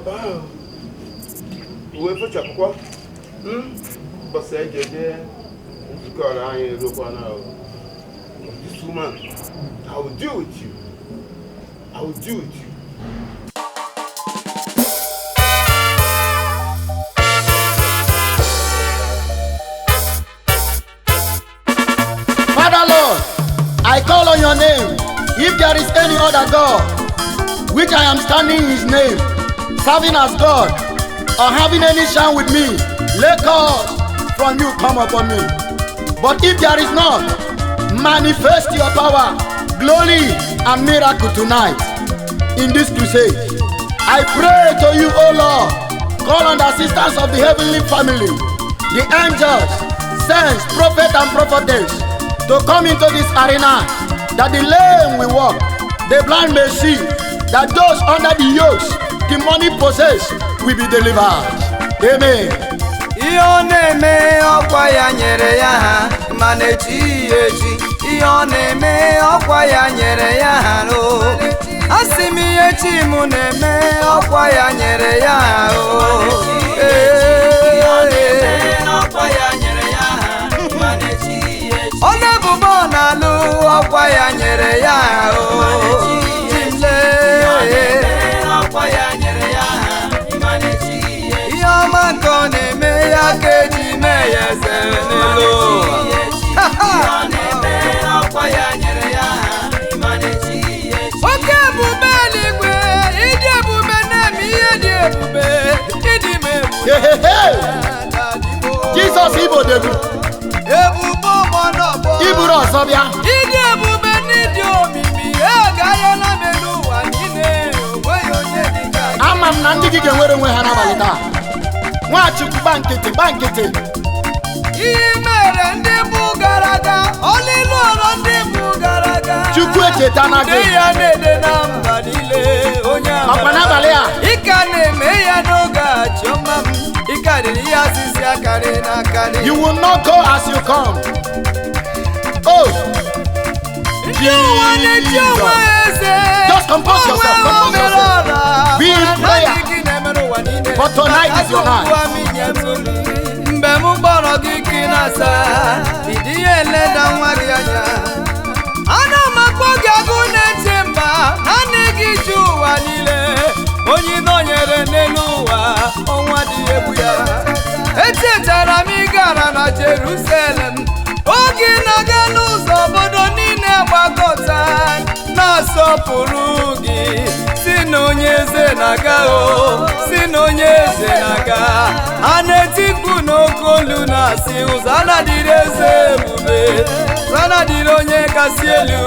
Ebe ahụ uwe fechapụkwa mbọsị eji eje nzukọ ọra anyị erukwa na. This woman, I will deal with you. I will deal with you. Father Lord, I call on your name. If there is any other God, which I am standing in his name, serving as God, or having any shine with me, let curse from you come upon me. But if there is not, manifest your power, glory, and miracle tonight in this crusade. I pray to you, O Lord, call on the assistance of the heavenly family, the angels, saints, prophets, and prophetess to come into this arena, that the lame will walk, the blind may see, that those under the yokes, demonic possessed, will be delivered. Amen. Ihe ọ na-eme, ọkwa ya nyere ya ha, mana echi ya echi. Ihe ọ na-eme, ọkwa ya nyere ya ha ro. Asị m, ihe chi m na-eme, ọkwa ya nyere ya ha o. Ọ na-ebubo ọ na-alụ, ọkwa ya nyere ya ha o. Chimle ihe ọma nke ọ na-eme ya ka eji mee ya eze n'elu ụwa. Oke ebube eluigwe, ịdị ebube na-eme ihe dị ebube, ịdị m ebube. Hey, hey, hey. Jesus Igbo Debu, Ebube ọmọnọbọ. Iburu ọzọ bịa. Ịdị ebube n'ịdị omimi, egagharịala m elu ụwa niile, onweghị onye dị ka gị. Ama m na ndị gị ga-enwere onwe ha n'abalị taa. Nwachukwu, gba nkịtị, gba nkịtị. Ihe mere ndị bụ gara aga, ọlịlụ ọrụ ndị bụ gara aga. Chukwu echeta na gị. Ndị ya na-ede na mba niile, onye Ọkwa n'abalị a? Ị ka na-eme ya n'oge a, chiọma m. Ị karịrị ihe asịsị akarị na akarị. You will not go as you come. Oh, Ndị ụwa na-eji onwe ha eze. Just compose yourself, compose yourself. Be in prayer. For tonight is your night. Mgbe m kpọrọ gị ka ị na-asa, ịdị ihe eleda nwa gị anya. Ana m akpọ gị agụ na-eche mba, naanị gị ji ụwa niile. Onye nọnyere n'elu ụwa, ọnwa dị egwu ya. Echetara m ị gara na Jerusalem oge ị na-aga n'ụzọ, obodo niile gbakọta na-asọpụrụ gị, si na onye eze na-aga o, si na onye eze na-aga. A na-eti mkpu n'oke olu na-asị, "Ụzana dịrị eze ebube, ụzana dịrị onye kasị elu,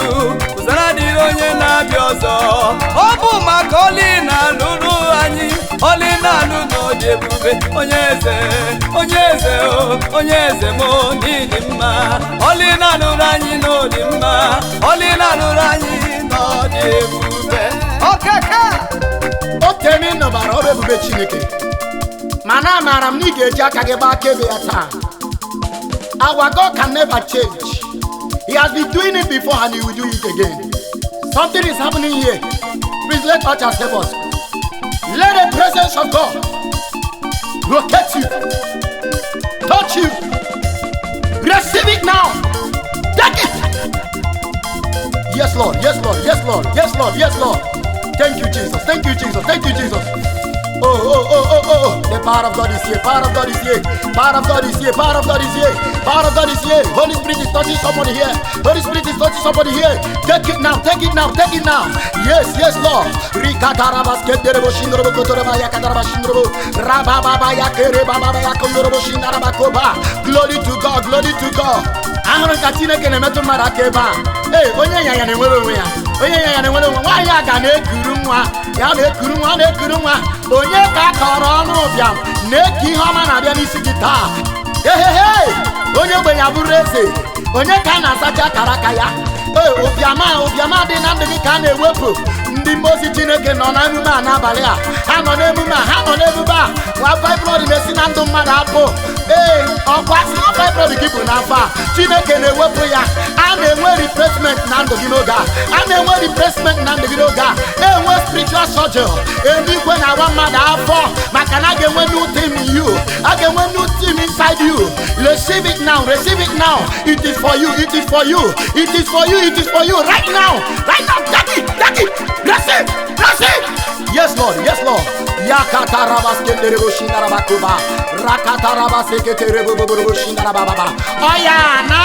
ụzana dịrị onye na-abịa ọzọ." Ọ bụ maka ọlị na-alụrụ anyị, ọlị na-alụ n'ọdị ebube. Onye eze, onye eze o, onye eze m n'ịdị mma. Ọlị na-alụrụ anyị n'ọdị mma, ọlị na-alụrụ anyị n'ọdị ebube, ọkaka. O temi nọbara ọrụ ebube Chineke, mana amaara m na ị ga-eji aka gị gbaa akaebe ya taa. Our God can never change. He has been doing it before and he will do it again. Something is happening here. Please let ushers help us. Let the presence of God locate you, touch you. Receive it now. Take it. Yes, Lord. Yes, Lord. Yes, Lord. Yes, Lord. Yes, Lord. Thank you, Jesus. Thank you, Jesus. Thank you, Jesus. Oh. The power of God is here. Power of God is here. Power of God is here. Power of God is here. Power of God is here. Holy Spirit is touching somebody here. Holy Spirit is touching somebody here. Take it now. Take it now. Take it now. Yes, Lord. Rikatarabas kenderebo shindrobo kotoreba yakataraba shindrobo. Rabababa yakere bababa yakondorobo shinarabakoba. Glory to God. Glory to God. Ahụrụ ka Chineke na-emetụ mmadụ aka ebe a. Ee, onye nyanya na-enwere onwe ya, onye nyanya na-enwere onwe. Nwaanyị a ga na-ekuru nwa ya, na-ekuru nwa, na-ekuru nwa. Onye ka a kọrọ ọnụ ụbịam na-eke ihe ọma na-abịa n'isi gị taa. Ehehe, onye ogbenye abụrụ eze. Onye ka a na-asacha akara aka ya? Ee, ụbịama, ụbịama dị na ndụ gị ka a na-ewepụ. Ndị mmozi Chineke nọ na emume a n'abalị a. Ha nọ n'emume a, ha nọ n'emume a. Nwa fibroid na-esi na ndụ mmadụ apụ. Ee, ọkwa si na fibroid gị bụ n'afọ a, Chineke na-ewepụ ya. A na-enwe replacement na na ndụ gị n'oge a. A na-enwe replacement na ndụ gị n'oge a. Enwe spiritual surgery. Eluigwe na-agba mmadụ afọ maka na a ga-enwe new thing in you. A ga-enwe new thing inside you. Receive it now, receive it now. It is for you, it is for you, it is for you, it is for you right now, right now. Take it, take it. Receive, receive. Yes, Lord, yes, Lord. Yakatarabaskendereboshinarabakuba. Rakatarabaseketereboboboboshinarabababa. Oya na,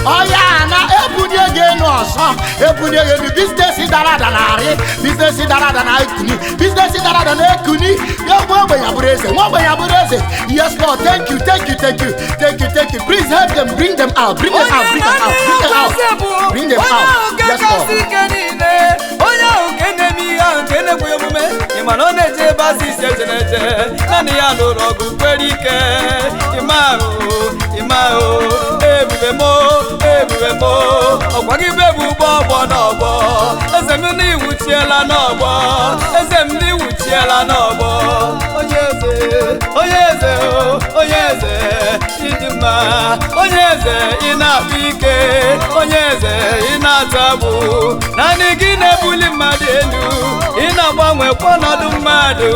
oya na, ebunye gị enu ọzọ, ebunye gị enu. Business dara ada na-arị, business dara ada na-ekuni, business dara ada na-ekuni. Nwa ogbenye abụrụ eze, nwa ogbenye abụrụ eze. Yes, Lord, thank you, thank you, thank you, thank you, thank you. Please help them, bring them out, bring them out, Onye bring them out, naanị bring them ya out. kwesị bụ Bring them onye out. ahụ nke Yes, Lord. kasị ike niile, onye ahụ nke na-eme ihe ahụ nke na-ekweghị omume. Ị ma na ọ na-eje ebe asị isi eje na-eje, naanị ya lụrụ ọgụ kwere ike. Ịma ahụ, ịma ahụ, ebube mo, ebube mo, ọkwa gị bụ ebube ọgbọ n'ọgbọ. Eze m n'iwuchiela n'ọgbọ, eze m n'iwuchiela n'ọgbọ. Onye eze, onye eze, o, onye eze, ịdị mma, onye eze, ị na-akpa ike, onye eze, ị na-ata agbụ. Naanị gị na-ebuli mmadụ elu, ị na-agbanwekwa ọnọdụ mmadụ.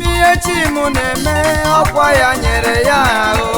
Ihe chi m na-eme, ọkwa ya nyere ya ahụ.